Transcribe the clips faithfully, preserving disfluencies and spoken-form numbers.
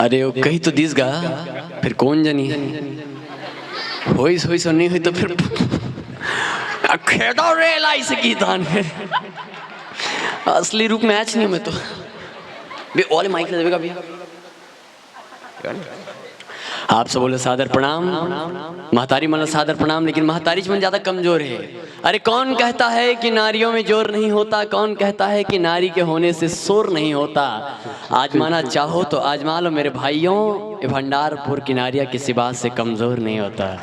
अरे, वो कही तो दिस गा, फिर कौन जनी? होइस, होइस, नहीं होई तो फिर खेदा रे लाई से की दान है। असली रूप में आज नहीं मैं तो। बे, ओले माइक ले देवे का भैया। आप सब बोले सादर प्रणाम। महतारी मन ला सादर प्रणाम, लेकिन महतारी मन ज्यादा कमजोर है। अरे, कौन कहता है कि नारियों में जोर नहीं होता? कौन कहता है कि नारी के होने से शोर नहीं होता? आजमाना चाहो तो आजमा लो मेरे भाइयों, ये भंडारपुर की नारियां किसी बात से कमजोर नहीं होता।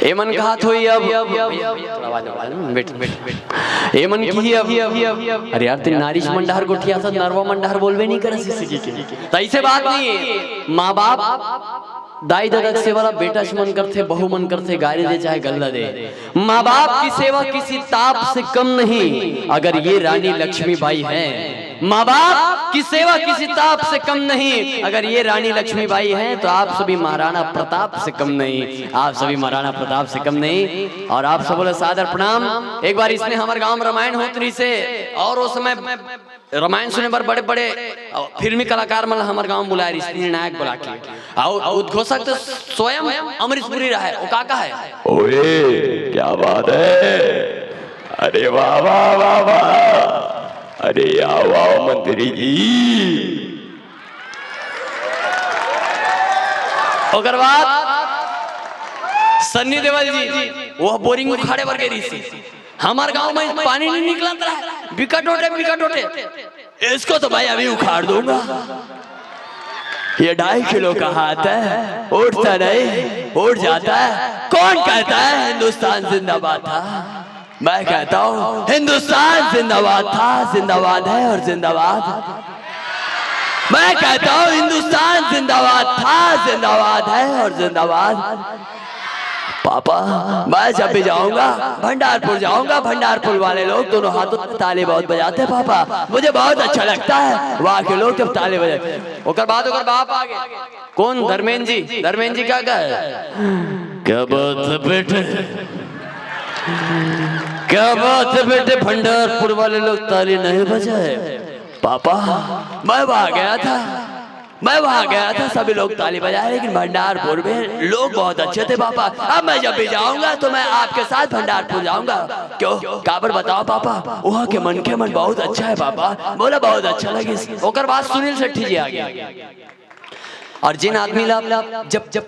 ए मन कहा थोई अब, थोड़ा आवाज, आवाज, बैठ, बैठ, बैठ। ए मन की अब, अरे यार, तें नारिश मंडहर गोठिया था, नरवा मंडहर बोलबे नहीं करे किसी की। तो ऐसे बात नहीं है। माँ बाप, दाई ददा के सेवा ला बेटा मन करथे, बहू मन करथे, गारी दे चाहे गल्ला दे। माँ बाप की सेवा किसी ताप से कम नहीं, अगर ये रानी लक्ष्मीबाई है। माँ बाप की सेवा किसी ताप से कम नहीं, अगर ये रानी लक्ष्मीबाई है तो आप सभी महाराणा प्रताप से कम नहीं, आप सभी महाराणा प्रताप से कम नहीं। और आप सब बोले सादर प्रणाम। एक बार इसने हमारे गांव में रामायण होत रहिसे, और वो समय रामायण सुने बर बड़े बड़े फिल्मी कलाकार मन ला हमर गांव में बुलाए रहिस, निर्णायक बुला के। और उद्घोषक तो स्वयं अमरीश पुरी रहा है, वो का का है? ओए, क्या बात है? अरे वाह, वाह, वाह, वाह। अरे आओ, आओ मंत्री जी। ओकर बाद सन्नी देवल जी, वो बोरिंग उखाड़े बर गे रहिस। हमार गांव में पानी नहीं निकलत रहा, बिकट होते, बिकट होते। इसको तो भाई अभी उखाड़ दूंगा। ये ढाई किलो का हाथ है, उठता नहीं, उठ जाता है। कौन कहता है हिंदुस्तान जिंदाबाद था? मैं कहता हूँ हिंदुस्तान जिंदाबाद था, जिंदाबाद है और जिंदाबाद। मैं कहता हूँ हिंदुस्तान जिंदाबाद था, जिंदाबाद है और जिंदाबाद। पापा, मैं जब भी जाऊंगा, भंडारपुर जाऊंगा, भंडारपुर वाले लोग दोनों हाथों में ताली बहुत बजाते हैं पापा, मुझे बहुत अच्छा लगता है वहाँ के लोग जब ताली बजाते। ओकर बाद ओकर बाप आ गए। कौन? धर्मेंद्र जी। धर्मेंद्र जी क्या कहे? क्या बात है बेटे, क्या बात है बेटे, भंडारपुर वाले लोग ताली नहीं बजाए। पापा, मैं वहां गया था, मैं वहां गया था, सभी लोग ताली बजाए, लेकिन भंडारपुर में लोग बहुत अच्छे थे पापा। अब मैं जब भी जाऊंगा तो मैं आपके साथ भंडारपुर जाऊंगा। क्यों, काबर बताओ पापा, वहां के मनखे मन बहुत अच्छा है पापा। बोला, बहुत अच्छा लगिस। ओकर बाद सुनील शेट्टी जी आ गए। और जिन आदमी ला जब, जब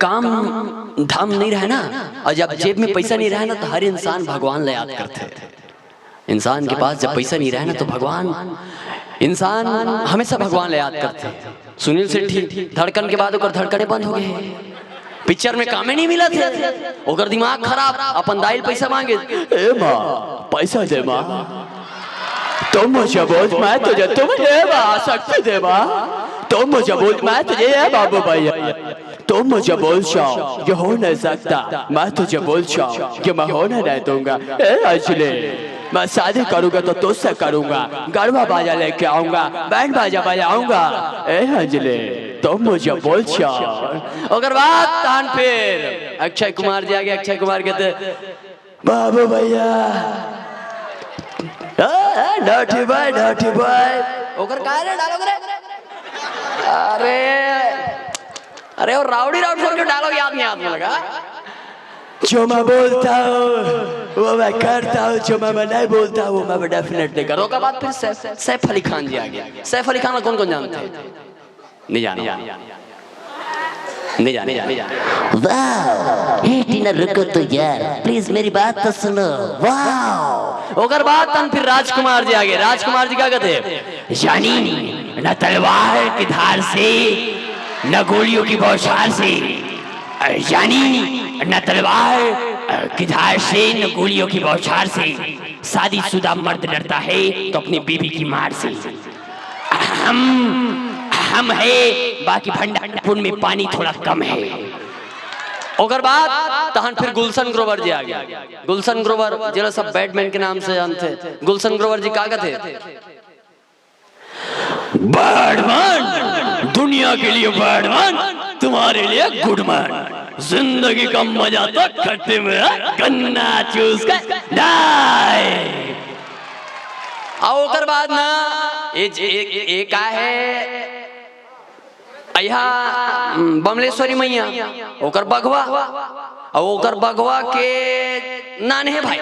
काम धाम नहीं रहे ना, और जब जेब में पैसा नहीं रहे ना, तो हर इंसान भगवान ला याद करथे। इंसान के पास जब पैसा नहीं रहे ना, तो भगवान, इंसान हमेशा भगवान ला याद करथे। सुनील शेट्टी, धड़कन के बाद ओकर धड़कने बंद हो गए। पिक्चर में कामे नहीं मिलथे, ओकर दिमाग खराब, अपन दाई ल पैसा मांगे, ए माँ, पैसा दे माँ, तुम मुझे बोझ, मैं तुझे, तुम दे माँ, शक्ति दे माँ, तुम मुझे बोझ, मैं तुझे, ए बाबू भैया, तुम मुझे बोल जाओ, ये हो नहीं सकता, मैं तुझे बोल जाओ, ये मैं होने नहीं दूंगा। ए अंजलि, मैं शादी करूंगा तो तुझसे करूंगा, गरबा बाजा लेके आऊंगा, बैंड बाजा बजाऊंगा। ए अंजलि, तुम मुझे बोल जाओ। ओकर बाद तहन फिर अक्षय कुमार जी आ गए। अक्षय कुमार कहते, बाबू भैया, ए, ए, naughty boy, naughty boy। ओकर का रे dialogue रे? अरे, अरे, वो राउडी राठौर के dialogue याद नहीं आता लगा। जो मैं बोलता हूँ, वो मैं करता हूँ, जो मैं, मैं नहीं बोलता हूँ, वो मैं definitely करूँ। ओकर बाद फिर सै-, सैफ अली खान जी आ गए। सैफ अली खान ला कौन कौन जानथे? नहीं जाना। नहीं जाना, नहीं जाना। वाह, हे टीना, रुको तो यार, please मेरी बात तो सुनो। वाह। ओकर बाद तन फिर राजकुमार जी आ गए। राजकुमार जी क्या कहते हैं? यानी न तलवार की धार से, न गोलियों की बौछार से, यानी न तलवार की धार से, न गोलियों की बौछार से, शादीशुदा मर्द डरता है तो अपनी बीवी की मार से। हम, हम है, बाकी भंडारपुर में पानी थोड़ा कम है। ओकर बाद तहन फिर गुलशन ग्रोवर जी आ गए। गुलशन ग्रोवर, जेला सब बैडमैन के नाम से जानते हैं, गुलशन ग्रोवर जी का कहते? बैडमैन, दुनिया के लिए बैडमैन, तुम्हारे लिए गुडमैन। जिंदगी का मजा तो खट्टे में है, गन्ना चूस के। नहीं। अउ ओकर बाद ना, ए, ए, ए का हे, अइहा, हम्म, बमलेश्वरी मैया, ओकर बघवा, अउ ओकर बघवा के नान्हे भाई,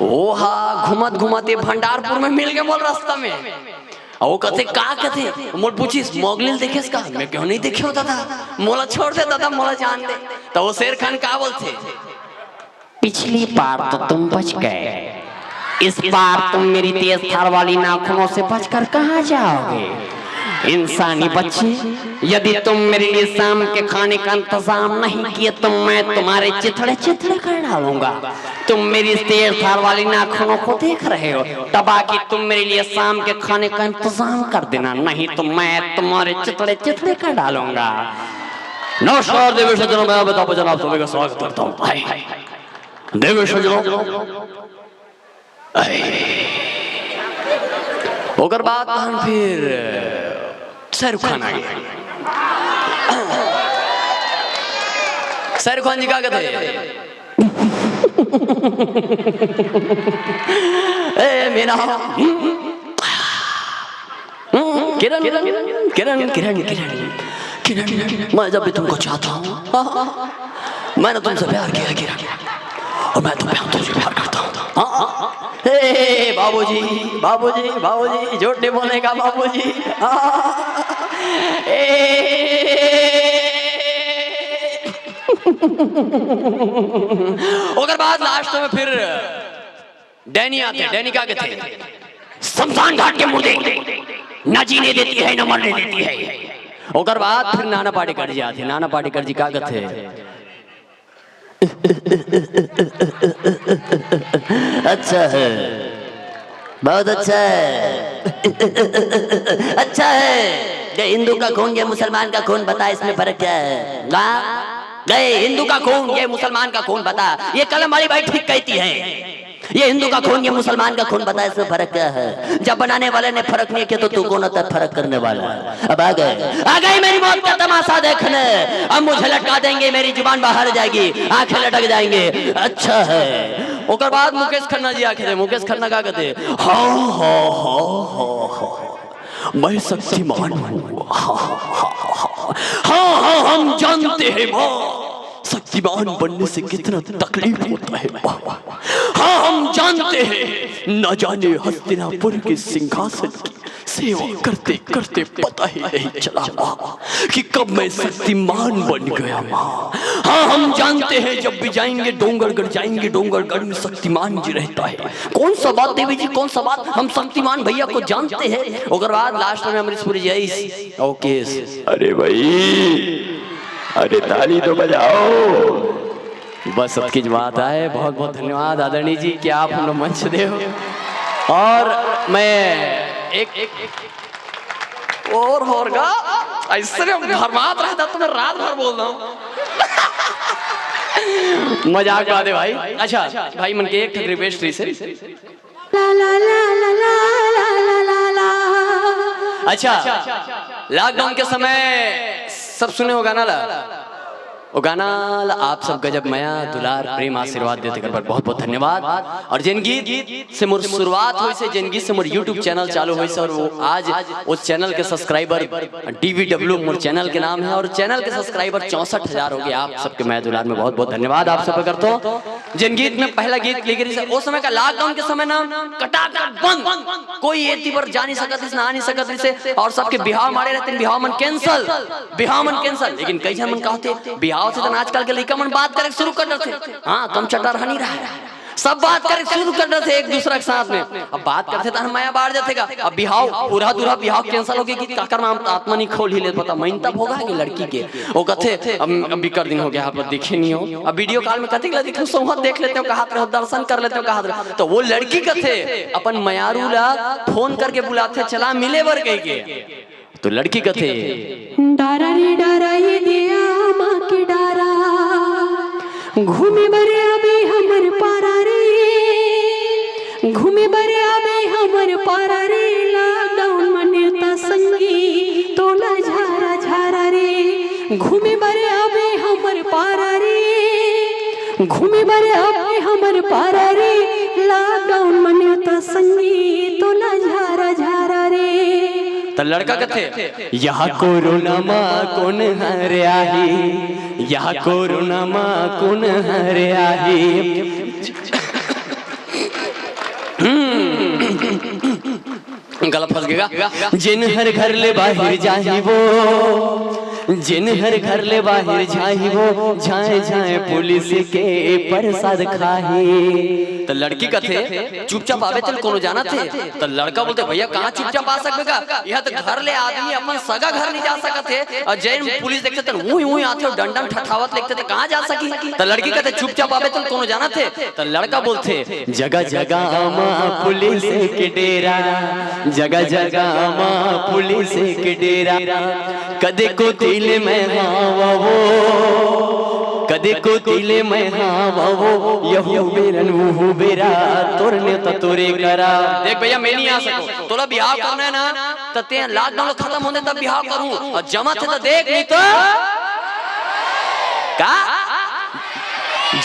ओ हा घूमत घूमत ये भंडारपुर में मिल गे मोला रस्ता में। अउ ओ कथे, "का कथे?" मोला पूछिस, "मोगली ल देखेस का?" मैं कहेंव, "नहीं देखेंव दादा, मोला छोड़ दे दादा, मोला जान दे।" त ओ शेर खान का बोलथे, "पिछली बार तो तुम बच गए, इस बार तुम मेरी तेज धार वाली नाखूनों से बचकर कहाँ जाओगे? इंसानी बच्चे, यदि तुम मेरे लिए शाम के खाने का इंतजाम नहीं किए तो मैं तुम्हारे चिथड़े चिथड़े कर डालूंगा। तुम मेरी इस तेज धार वाली नाखूनों को देख रहे हो, तब आके तुम मेरे लिए शाम के खाने का इंतजाम कर देना, नहीं तो मैं तुम्हारे चिथड़े चिथड़े कर डालूंगा।" नमस्कार देवी सज्जनों, मैं अमिताभ बच्चन आप सभी का स्वागत करता हूँ। हाय, हाय। देवी सज्जनों, अरे। ओकर बाद तहन फिर शाहरुख खान आ गे। शाहरुख खान जी का कथे, "ए मीना, हम्म, किरण, किरण, किरण, किरण, किरण, मैं जब भी तुमको चाहता हूँ, हाँ, हाँ, हाँ, मैंने तुमसे प्यार किया है किरण, और मैं तुम पे तुझे प्यार करता हूँ।" हाँ, हाँ, हाँ। ए बाबूजी, बाबूजी, बाबूजी, झूठ नहीं बोलेगा बाबूजी। हाँ, हाँ, हाँ। ए। ओकर बाद लास्ट में फिर डैनी आथे, डैनी का कथे, "शमशान घाट के मुर्दे, न जीने देती है, न मरने देती है।" ओकर बाद फिर नाना पाटेकर जी आथे, नाना पाटेकर जी का कथे, "अच्छा है, बहुत अच्छा है।" अच्छा है, ये हिंदू का खून, ये मुसलमान का खून, बता इसमें फर्क क्या है? हाँ? ये हिंदू का खून, ये मुसलमान का खून, बता। ये कलम वाली बाई ठीक कहती है, ये हिंदू का खून, ये मुसलमान का खून, बता इसमें फर्क क्या है? जब बनाने वाले ने फर्क नहीं किया तो तू कौन होता है फर्क करने वाला? अब आ गए, आ गए मेरी मौत का तमाशा देखने। अब मुझे लटका देंगे, मेरी जुबान बाहर जाएगी, आंखें लटक जाएंगे। अच्छा है। ओकर बाद मुकेश खन्ना जी आके थे, मुकेश खन्ना का कहते, "हाँ, हाँ, हाँ, हाँ, हाँ, मैं शक्तिमान हूँ।" हाँ, हाँ, हाँ, हाँ, हाँ, हाँ, हम जानते हैं माँ, शक्तिमान बनने से कितना तकलीफ होता है माँ। हाँ, हम जानते हैं, न जाने हस्तिनापुर के सिंहासन की सेवा करते करते पता ही नहीं चला माँ कि कब मैं शक्तिमान बन गया माँ। हाँ, हम जानते हैं, जब भी जाएंगे डोंगरगढ़, जाएंगे डोंगरगढ़ में शक्तिमान जी रहता है। कौन सा बात देवी जी, कौन सा बात? हम शक्तिमान भैया को जानते हैं। ओकर बाद लास्ट में अमरीश पुरी जी आइस, ओके। अरे भाई, अरे ताली तो बजाओ। बस अतकी ज बात आय। बहुत बहुत धन्यवाद आदरणीय जी कि आप हमला मंच दे हो। और मैं एक, एक और होरगा ऐसे भरमात रहता तो मैं रात भर बोल रहा हूँ। मजाक बात है भाई। अच्छा भाई मन के एक ठक रिक्वेस्ट रही से। ला, ला, ला, ला। अच्छा, लॉकडाउन के समय सब सुने हो गाना ला, वो गाना ला आप सब गजब मया, दुलार, प्रेम, आशीर्वाद देते कर बर बहुत बहुत धन्यवाद। और जेन गीत से मोर शुरुआत होइस हे, जेन गीत से मोर YouTube चैनल चालू होइस हे, और वो आज उस चैनल के सब्सक्राइबर डीवीडब्ल्यू मोर चैनल के नाम है, और चैनल के सब्सक्राइबर चौसठ हजार हो गए। आप सबके मया दुलार में बहुत बहुत धन्यवाद आप सब करता हूँ। जेन गीत में पहला गीत लिखे रहिस हे, ओ समय का लॉकडाउन के समय ना कटाकट बंद, कोई एती बर जा नहीं सकत रहिस, ना आ नहीं सकत रहिस हे, और सबके बिहाव माड़े रहते, बिहाव मन कैंसिल, बिहाव मन कैंसिल। लेकिन कई झन मन का होथे, बिहाव से तो आजकल के लइका मन बात करे शुरू कर देथे। हाँ, कम चटरहनी रहा, सब बात करे शुरू कर देथे एक दूसरा के साथ में। अब बात करथे त मया बाढ़ जाथे गा। अब बिहाव, पूरा दूरा बिहाव कैंसिल हो गया कि काकर नाम आत्मा नहीं खोल ही ले पता, महीन तब होगा कि लड़की के। वो कथे, "अब, अब बिकर दिन हो गया, आप देखे नहीं हो।" अब वीडियो कॉल में कथे ला देखो, सोहर देख लेते हो, कहात रहो, दर्शन कर लेते हो, कहात रहो। तो वो लड़की कथे, अपन मयारू ला फोन करके बुलाथे, "चला मिले बर," कह के। तो लड़की कथे, डारा रे डारा, ये दिया माँ के डारा, घूमे बरे आबे हमर पारा रे, घूमे बरे आबे हमर पारा रे, लॉकडाउन मने त संगी तोला झारा झारा रे, घूमे बरे आबे हमर पारा रे। घूमे बर आवे हमर पारा रे, लॉकडाउन म नेवता संगी तोला झारा झारा रे। त लड़का कथे, "यह कोरोना म कोन हर आही, यह कोरोना म कोन हर आही।" गला फंस गया। "जेन हर घर ले बाहिर जाही वो, जेन हर घर ले बाहिर जाही वो, झाए झाए पुलिस के प्रसाद खाही।" त लड़की कथे, "चुपचाप आबे तेला कोनो जानथे?" त लड़का बोलथे, "भैया, कहाँ चुपचाप आ सकबे गा? यह त घर ले आदमी अपन सगा घर नहीं जा सकत हे, अउ जेन पुलिस देखथे त उही उही आथे अउ डंडा म ठठावत लेगथे, त कहाँ जा सकही?" त लड़की कथे, "चुपचाप आबे तेला कोनो जानथे?" त लड़का बोलथे, "जगह जगह म पुलिस के डेरा, जगह जगह म पुलिस के डेरा, कदे कोती ले मैं हाववो, कदे कोती ले मैं हाववो, यहू बेरन उहू बेरा, तोर नेवता तोरे करा।" देख भैया, मैं नहीं आ सकूं, तोला बिहाव करना हे ना, त तें लॉकडाउन खतम होने तब बिहाव करूं, अउ जमथे त देख, नहीं तो का?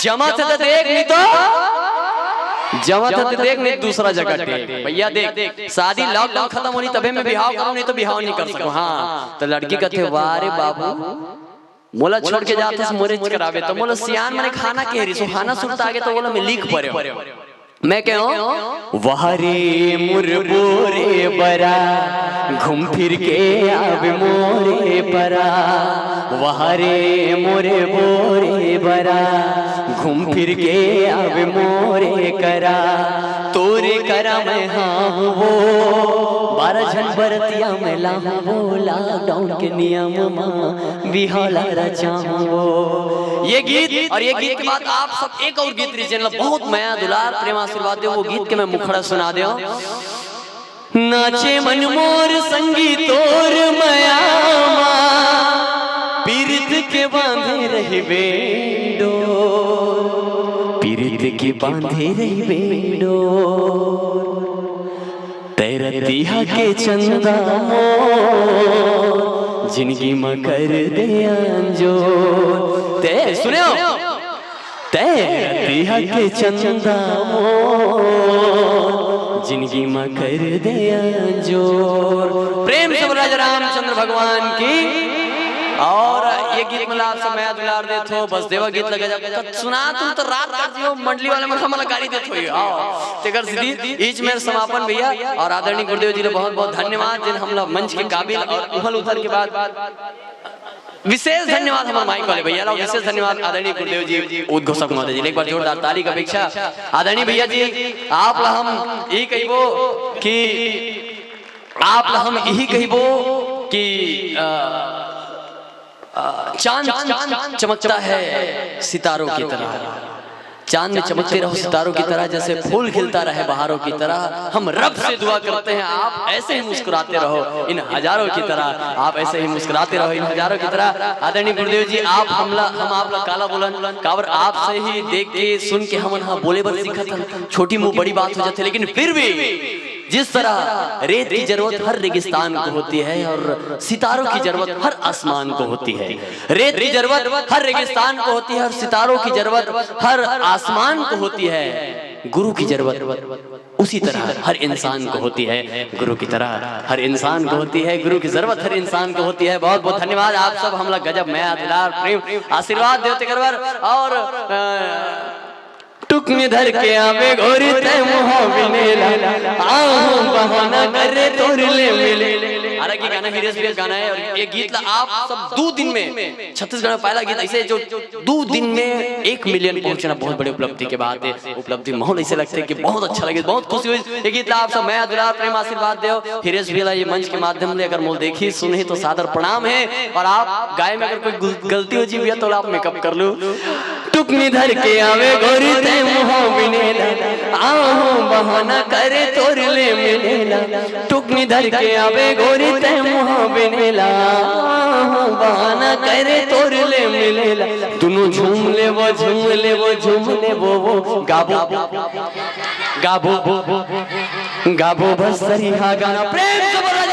जमथे त देख, नहीं तो जमथे त देख, नहीं दूसरा जगह देख। भैया देख, शादी लॉकडाउन खतम होनी तभे मैं बिहाव करूं, नहीं तो बिहाव नहीं कर सकूं। हाँ, त लड़की कथे, "वाह रे बाबू, मोला छोड़ के जाथस, मोरेच कराबे।" त मोला सियान मने खाना के हरी, सो खाना सुरता आगे त ओला मैं लिख परे हों। मैं कहे हों, "वाह रे मोर बोरे बरा, घूम फिर के आबे मोरे परा। वाह रे मोर बोरे बरा, घूम फिर के आबे मोरे करा। तोरे करा मैं हाववो, बारह झन बरतिया मैं लाहवो, लॉकडाउन के नियम म बिहाव ला रचाहवो।" ये गीत, और ये गीत के बाद आप सब एक और गीत रिहिस, जेन ला बहुत मया दुलार प्रेम आशीर्वाद देव, वो गीत के मैं मुखड़ा सुना देव। "नाचे मन मोर संगी तोर मया मा, पीरित के बांधे रहिबे डोर, पीरित के बांधे रहिबे डोर। तैं रतिहा के चंदा मोर, जिनगी म कर दे अंजोर।" तैं सुनेव, "तैं रतिहा के चंदा मोर, जिनगी म कर दे अंजोर।" प्रेम से बोल राजा रामचंद्र भगवान की। और ये गीत मन ला आप सब मया दुलार देथो, बसदेवा गीत लगा जा, सुना तुम तो रात कर दियो, मंडली वाले मन हमला गाली देथो। हाँ, तेकर सीधी इच मेर समापन भैया, और आदरणीय गुरुदेव जी ला बहुत बहुत धन्यवाद, जेन हमला मंच के काबिल और उहल उथल के बाद विशेष धन्यवाद हमर माइक वाले भैया ला, विशेष धन्यवाद आदरणीय गुरुदेव जी, उद्घोषक महोदय जी ला एक बार जोरदार ताली के अपेक्षा। आदरणीय भैया जी, आप ला हम यही कहिबो कि, आप ला हम यही कहिबो कि, अ, अ, चांद चमकता है सितारों की तरह, चांद में चमकते रहो सितारों की तरह, जैसे फूल खिलता रहे बहारों की तरह। हम रब से दुआ करते हैं, आप ऐसे ही मुस्कुराते रहो इन हजारों की तरह, आप ऐसे ही मुस्कुराते रहो इन हजारों की तरह। आदरणीय गुरुदेव जी, आप हमला, हम आप ला काला बोलन, काबर आपसे ही देख के, सुन के हमन हा बोले बर सीखत हन। छोटी मुंह बड़ी बात हो जाथे, लेकिन फिर भी जिस तरह रेत की जरूरत हर रेगिस्तान को होती है और सितारों की जरूरत हर आसमान को होती है, रेत की जरूरत हर रेगिस्तान को होती है और सितारों की जरूरत हर आसमान को होती है, गुरु की जरूरत उसी तरह हर इंसान को होती है, गुरु की तरह हर इंसान को होती है, गुरु की जरूरत हर इंसान को होती है। बहुत बहुत धन्यवाद आप सब, हमला गजब मया दुलार प्रेम आशीर्वाद देव तेकर बर। और, अ, टुकनी धर के आवे गोरी तै मुहा बिनेला, आहूं बहाना करे तोर ले मिले। अरे, ये गाना हिरेश भैया गाना है और ये गीत ला आप सब दो दिन में, छत्तीसगढ़ में पहला गीत ऐसे जो दो दिन में एक मिलियन पहुंचना बहुत बड़ी उपलब्धि के बात है। उपलब्धि माहौल ऐसे लगथे कि बहुत अच्छा लगे, बहुत खुशी होइस। ये गीत ला आप सब मया दुलार प्रेम आशीर्वाद देव। हिरेश भैया ला ये मंच के माध्यम ले अगर मोला देखही सुनही तो सादर प्रणाम है, और आप गाए में अगर कोई गुल-, गलती हो जी भैया तो आप मेकअप कर लू। टुकनी धर के आवे गोरी तै मुहा बिनेला, आहूं बहाना करे तोर ले मिलेला। टुकनी धर के आवे गोरी तै मुहा बिनेला, आहूं बहाना करे तोर ले मिलेला। दुनों झूम लेबो, झूम लेबो, झूम लेबो, वो गाबो, गाबो, गाबो बस सरिहा गाना। प्रेम से बोला